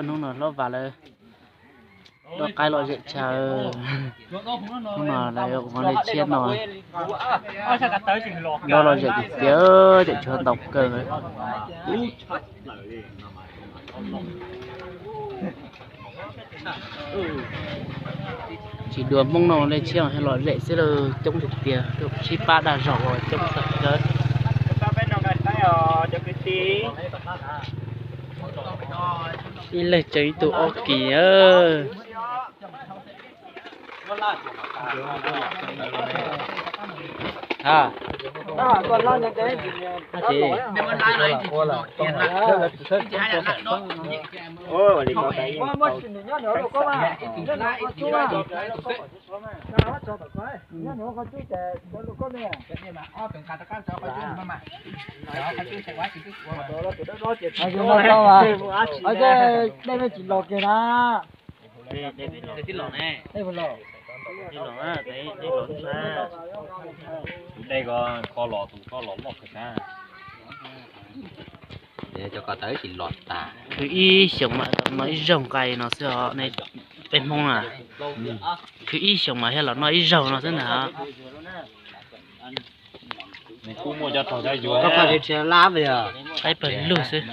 Hnub no hlob Vas lawv dua qaib lom zem tshaj. Hnub no lawv ua lej tshiab no, dua lom zem tiag tiag, tseem tshuav ntau kawg. Tsis dua Hmoob no lej tshiab thiaj lom zem xwb, coob tiag tiag, sib pab dag zog uas coob tawm kawg. Ib leeg tseem ib tug ob kis. Dej tsis los kiag na. Tus dej ko, koj los tus koj los loj kawg na. Cov ko tawv tsis los tas. Khwv ib xyoos mas tau noj ib zaug nqaij no xwb os, peb Hmoob na. Khwv ib xyoos mas thiaj los noj ib zaug no xwb ntag. Qaib pawg lug xwb.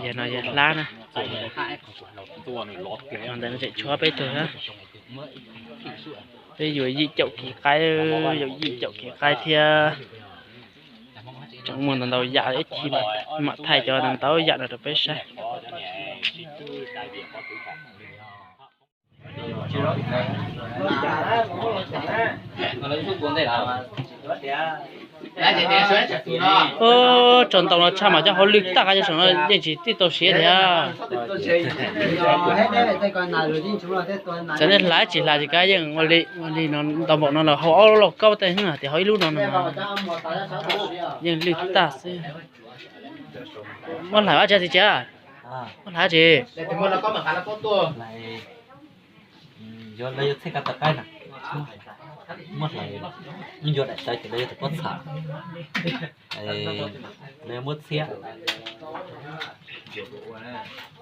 Yog no yog hlab na. Ntawm no tseem tshuav peb tug na. Peb yuav yim caum kis qaib, yuav yim caum kis qaib thiab. Tseem muaj ntau ntau yam, ib chim mam thaij cov ntau ntau yam no rau peb saib. Ub, tsaus ntau no tshaj mas cov hauj lwm tag qab cov saum no yeej tsis txawj tau siav thiab. Txawm nej hlais tsis hlais tsis kav yeej ua li no ntau npaum no los hau ob lub lauj kaub tej hwb tias hau ib lub no no yeej lwj tag xwb. Muab hlais ua tsi txiv tsev? Muab hlais tsi? Yuav lawv yuav txhiab kab tawv qaib na, muab hlais, yuav daim tawv ces lawv yuav tau pob txha, lawv yuav muab txhiab.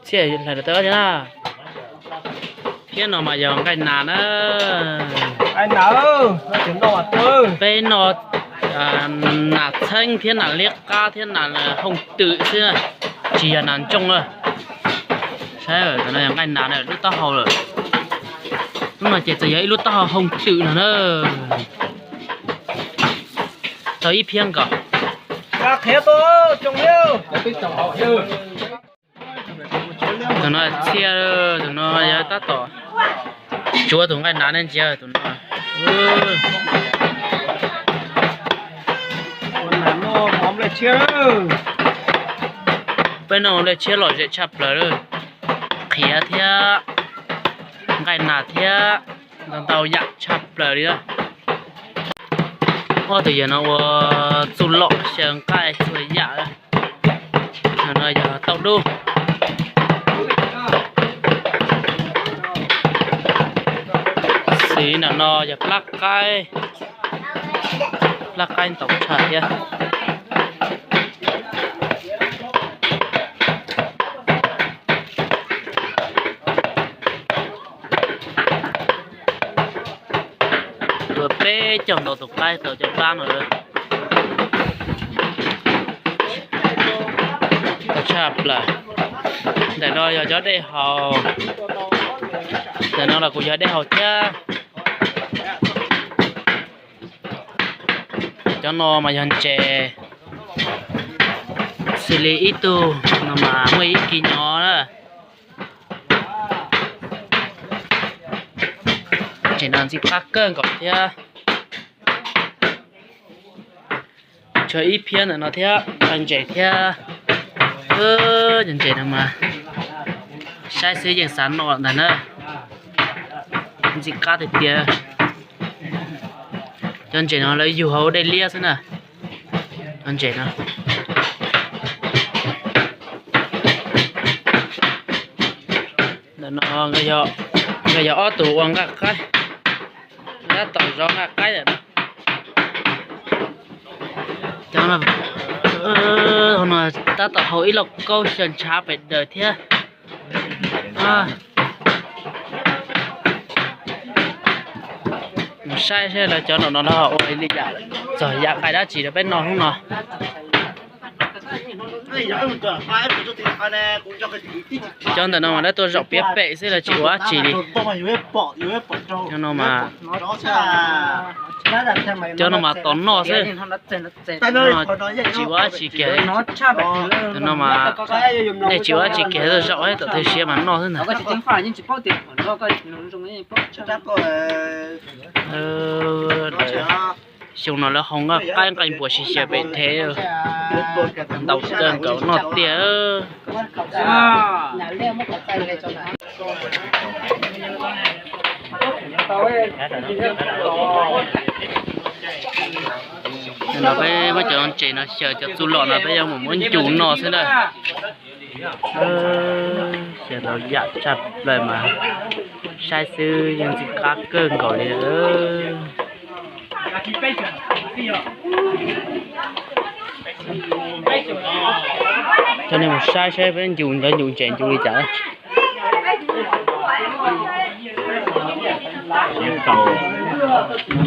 Txhiab hlais tawv qaib na. Thiab no mas yog nqaij nas na. Peb noj nas txheeb thiab nas liab qab thiab nas hooj twm xwb, tsis yog nas ntsooj na. Saib, tam no yog nqaij nas na, lub taub hau lawm. Lub no ces txawm yog ib lub taub hau hooj twm no na. Tau ib phiab nkaus. Tus no txhiab, tus no yog tab tom tsuav tus nqaij nas ne ntsia tus no. Peb noj lej tshiab lom zem tshaj plaws lawm. Qhiav thiab nqaij nas thiab ntau ntau yam tshaj plaws li na. Ob tug yawg no ua txuj lom xyaw nqaij txhua yam. No yog tauj dub. Xws li ntawm no yog plab qaib, plab qaib ntau tshaj thiab. Ua peb caug ntau tus qaib tau cov plab no lawm. Tau tshaj plaws. Ntawm no yog cov dej haus. Ntawm no los kuj yog dej haus thiab. Cov no mas yog ntses. Xws li ib tug no mas muaj ib kis nyo na. Ntses no ntxim qab kawg nkaus thiab. Tshuav ib phiab ntawm no thiab, ntses thiab. Cov ntses no mas saib xwb yeej xav noj ntag na. Ntxim qab tiag tiag. Cov ntses no lawv yug hauv dej liab xwb na. Cov ntses no. Ntawm no nkawd yog ob tug ua nqaij qaib, tab tom zov nqaij qaib ntawm no. Hauv no tab tom haus ib lauj kaub xyaw ntshav pem daws thiab. Mus saib saib lawv cov no no lawv ua li yam, txog yam nqaij dab tsi rau peb noj hnub no. Cov ntawm no mas lawv tuaj zaum piav pem xwb, lawv tsis ua dab tsi li. Cov no mas, cov no mas tos noj xwb. Tsis ua dab tsi kiag. Cov no mas nej tsis ua dab tsi kiag, tuaj zaum tom twg siav mas noj xwb ntag. Xyoo no lawv hau nqaij qaib nqaij npua sib xyaw pem thev, ntau kawg nkaus noj tiag. No peb muab cov ntses no xyaw cov txuj lom no peb yuav mus muab ncu noj xwb na. Xyaw tau yam tshaj plaws mas saib xwb yeej ntxim qab kawg nkaus li. Coj nej mus saib saib peb ncu cov ncu ntses ncu li cas.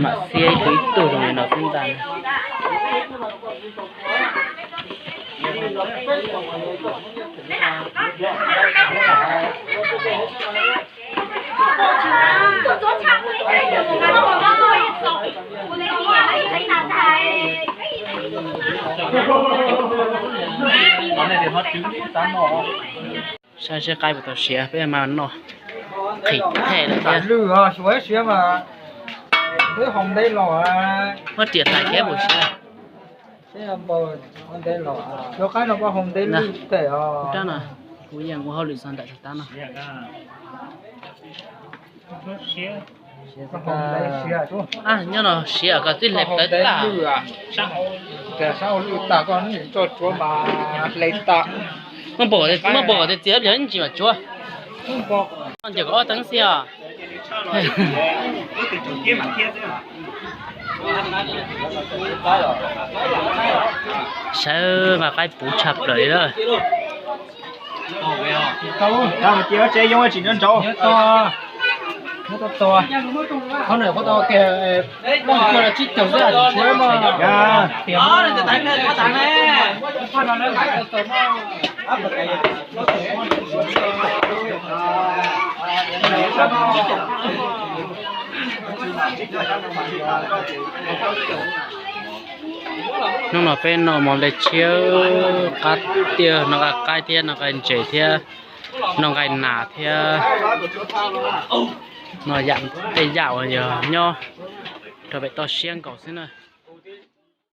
Mam xiab ib tug ib tug zoo li no xwb ntag. Saib seb qaib puas tau siav, peb mam noj. Qhis them lawm thiab. Muab riam tais kev mus siav. Rab no, kuv yeej ua hauj lwm txog nram tab no. Nyob no siav kom twb hle plawv tag. Muab npau kom tias txias pliag ntsis mam tsuav. Ncaws kom ob teev xwb os. Sawv nqa qaib puv tshaj plaws li lawm. Hnub no peb noj mov nplej tshiab qab tiag, noj nqaij qaib thiab noj nqaij ntses thiab noj nqaij nas thiab noj yam tej yam uas yog nyob rau pem toj siab nkaus xwb na.